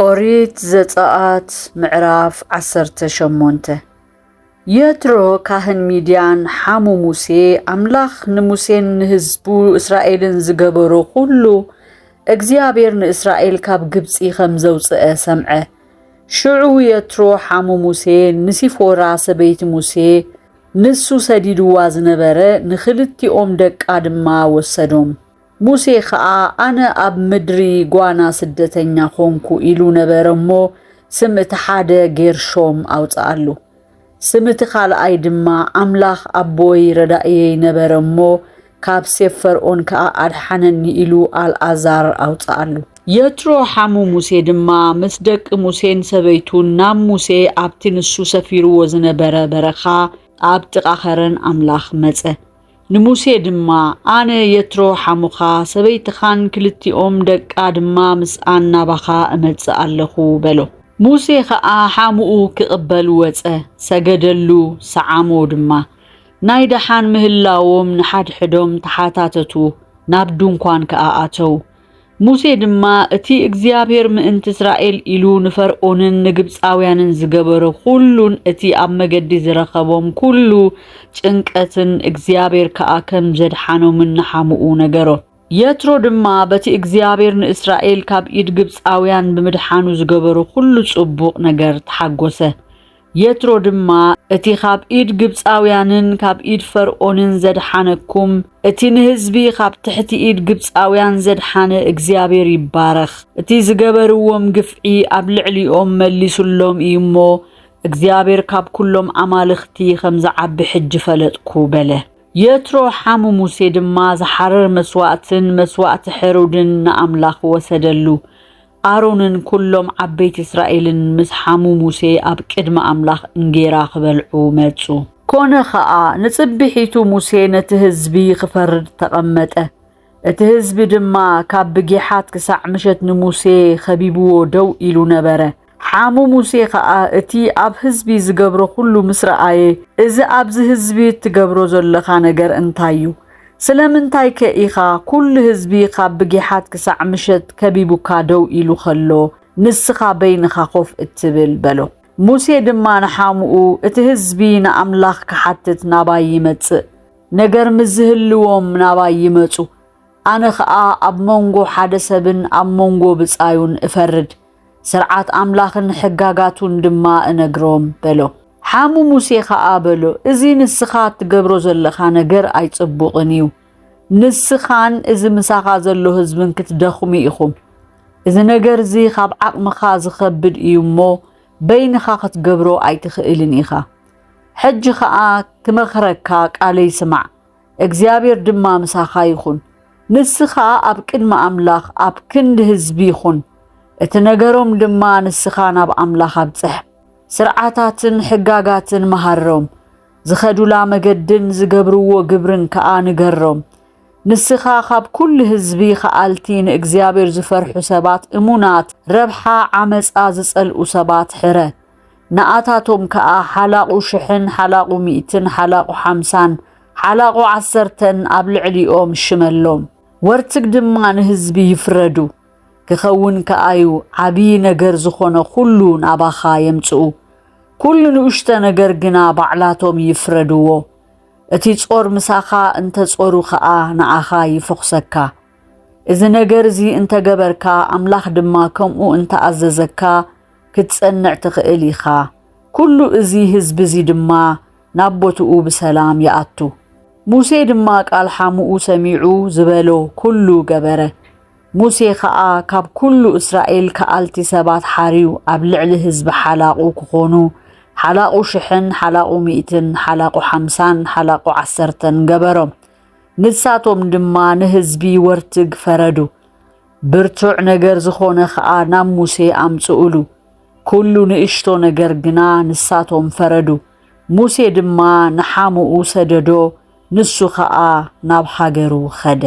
ኦሪት ዘጸኣት ምዕራፍ ዓሰርተ ሸሞንተ። የትሮ ካህን ሚድያን ሓሙ ሙሴ፣ ኣምላኽ ንሙሴን ንህዝቡ እስራኤልን ዝገበሮ ኩሉ፣ እግዚኣብሔር ንእስራኤል ካብ ግብጺ ከም ዘውጽአ ሰምዐ። ሽዑ የትሮ ሓሙ ሙሴ ንሲፎራ ሰበይቲ ሙሴ፣ ንሱ ሰዲድዋ ዝነበረ ንኽልቲኦም ደቃ ድማ ወሰዶም። ሙሴ ኸኣ፣ ኣነ ኣብ ምድሪ ጓና ስደተኛ ኾንኩ ኢሉ ነበረ እሞ፣ ስም እቲ ሓደ ጌርሾም ኣውጽኣሉ። ስም እቲ ካልኣይ ድማ፣ ኣምላኽ ኣቦይ ረዳእየይ ነበረ እሞ፣ ካብ ሴፍ ፈርኦን ከኣ ኣድሓነኒ ኢሉ ኣልኣዛር ኣውጽኣሉ። የትሮ ሓሙ ሙሴ ድማ ምስ ደቂ ሙሴን ሰበይቱን ናብ ሙሴ ኣብቲ ንሱ ሰፊርዎ ዝነበረ በረኻ ኣብ ጥቓ ኸረን ኣምላኽ መጸ። ንሙሴ ድማ፣ ኣነ የትሮ ሓሙኻ፣ ሰበይትኻን ክልቲኦም ደቃ ድማ ምስኣን ናባኻ እመጽእ ኣለኹ በሎ። ሙሴ ኸኣ ሓሙኡ ክቕበል ወጸ፣ ሰገደሉ፣ ሰዓሞ ድማ። ናይ ደሓን ምህላዎም ንሓድሕዶም ተሓታተቱ፣ ናብ ድንኳን ከኣ ኣተዉ። ሙሴ ድማ፣ እቲ እግዚኣብሔር ምእንቲ እስራኤል ኢሉ ንፈርኦንን ንግብጻውያንን ዝገበሮ ኩሉን እቲ ኣብ መገዲ ዝረኸቦም ኩሉ ጭንቀትን እግዚኣብሔር ከኣ ከም ዘድሓኖምን ንሓሙኡ ነገሮ። የትሮ ድማ በቲ እግዚኣብሔር ንእስራኤል ካብ ኢድ ግብጻውያን ብምድሓኑ ዝገበሮ ኩሉ ጽቡቕ ነገር ተሓጎሰ። የትሮ ድማ፣ እቲ ካብ ኢድ ግብጻውያንን ካብ ኢድ ፈርኦንን ዘድሓነኩም፣ እቲ ንህዝቢ ካብ ትሕቲ ኢድ ግብጻውያን ዘድሓነ እግዚኣብሔር ይባረኽ። እቲ ዝገበርዎም ግፍዒ ኣብ ልዕሊኦም መሊሱሎም እዩ እሞ፣ እግዚኣብሔር ካብ ኩሎም ኣማልኽቲ ከም ዝዓቢ ሕጂ ፈለጥኩ በለ። የትሮ ሓሙ ሙሴ ድማ ዝሓረር መስዋእትን መስዋእቲ ሕሩድን ንኣምላኽ ወሰደሉ። ኣሮንን ኩሎም ዓበይቲ እስራኤልን ምስ ሓሙ ሙሴ ኣብ ቅድሚ ኣምላኽ እንጌራ ክበልዑ መጹ። ኮነ ኸኣ፣ ንጽብሒቱ ሙሴ ነቲ ህዝቢ ክፈርድ ተቐመጠ። እቲ ህዝቢ ድማ ካብ ብጊሓት ክሳዕ ምሸት ንሙሴ ኸቢብዎ ደው ኢሉ ነበረ። ሓሙ ሙሴ ኸኣ፣ እቲ ኣብ ህዝቢ ዝገብሮ ኹሉ ምስ ረኣየ፣ እዚ ኣብዚ ህዝቢ እትገብሮ ዘለኻ ነገር እንታይ እዩ? ስለምንታይከ ኢኻ ኩሉ ህዝቢ ካብ ብጊሓት ክሳዕ ምሸት ከቢቡካ ደው ኢሉ ኸሎ፣ ንስኻ በይንኻ ኮፍ እትብል? በሎ። ሙሴ ድማ ንሓሙኡ፣ እቲ ህዝቢ ንኣምላኽ ክሓትት ናባይ ይመጽእ። ነገር ምስ ዝህልዎም ናባይ ይመጹ። ኣነ ኸኣ ኣብ መንጎ ሓደ ሰብን ኣብ መንጎ ብጻዩን እፈርድ። ስርዓት ኣምላኽን ሕጋጋቱን ድማ እነግሮም በሎ። ሓሙ ሙሴ ኸኣ በሎ፣ እዚ ንስኻ እትገብሮ ዘለኻ ነገር ኣይጽቡቕን እዩ። ንስኻን እዚ ምሳኻ ዘሎ ህዝብን ክትደኽሙ ኢኹም። እዚ ነገር እዚ ካብ ዓቕምኻ ዝኸብድ እዩ እሞ፣ በይንኻ ክትገብሮ ኣይትኽእልን ኢኻ። ሕጂ ኸኣ ክመኽረካ ቃለይ ስማዕ፣ እግዚኣብሔር ድማ ምሳኻ ይኹን። ንስኻ ኣብ ቅድሚ ኣምላኽ ኣብ ክንዲ ህዝቢ ኩን። እቲ ነገሮም ድማ ንስኻ ናብ ኣምላኽ ኣብጽሕ። ስርዓታትን ሕጋጋትን መሃሮም። ዝኸዱላ መገድን ዝገብርዎ ግብርን ከኣ ንገሮም። ንስኻ ካብ ኩሉ ህዝቢ ኸኣልቲ ንእግዚኣብሔር ዝፈርሑ ሰባት እሙናት፣ ረብሓ ዓመጻ ዝጸልኡ ሰባት ሕረ። ንኣታቶም ከኣ ሓላቑ ሽሕን ሓላቑ ሚእትን ሓላቑ ሓምሳን ሓላቑ ዓሰርተን ኣብ ልዕሊኦም ሽመሎም። ወርትግ ድማ ንህዝቢ ይፍረዱ። ክኸውን ከኣዩ ዓብዪ ነገር ዝኾነ ኩሉ ናባኻ የምጽኡ። ኩሉ ንኡሽተ ነገር ግና ባዕላቶም ይፍረድዎ። እቲ ጾር ምሳኻ እንተ ጾሩ ኸኣ ንኣኻ ይፈኹሰካ። እዚ ነገር እዚ እንተ ገበርካ፣ ኣምላኽ ድማ ከምኡ እንተ ኣዘዘካ፣ ክትጸንዕ ትኽእል ኢኻ። ኩሉ እዚ ህዝቢ እዚ ድማ ናብ ቦትኡ ብሰላም ይኣቱ። ሙሴ ድማ ቃል ሓሙኡ ሰሚዑ ዝበሎ ኩሉ ገበረ። ሙሴ ኸኣ ካብ ኩሉ እስራኤል ከኣልቲ ሰባት ሓርዩ ኣብ ልዕሊ ህዝቢ ሓላቑ ክኾኑ፣ ሓላቑ ሽሕን ሓላቑ ሚእትን ሓላቑ ሓምሳን ሓላቑ ዓሰርተን ገበሮም። ንሳቶም ድማ ንህዝቢ ወርትግ ፈረዱ። ብርቱዕ ነገር ዝኾነ ኸኣ ናብ ሙሴ ኣምጽኡሉ። ኩሉ ንእሽቶ ነገር ግና ንሳቶም ፈረዱ። ሙሴ ድማ ንሓሙኡ ሰደዶ፣ ንሱ ኸኣ ናብ ሃገሩ ኸደ።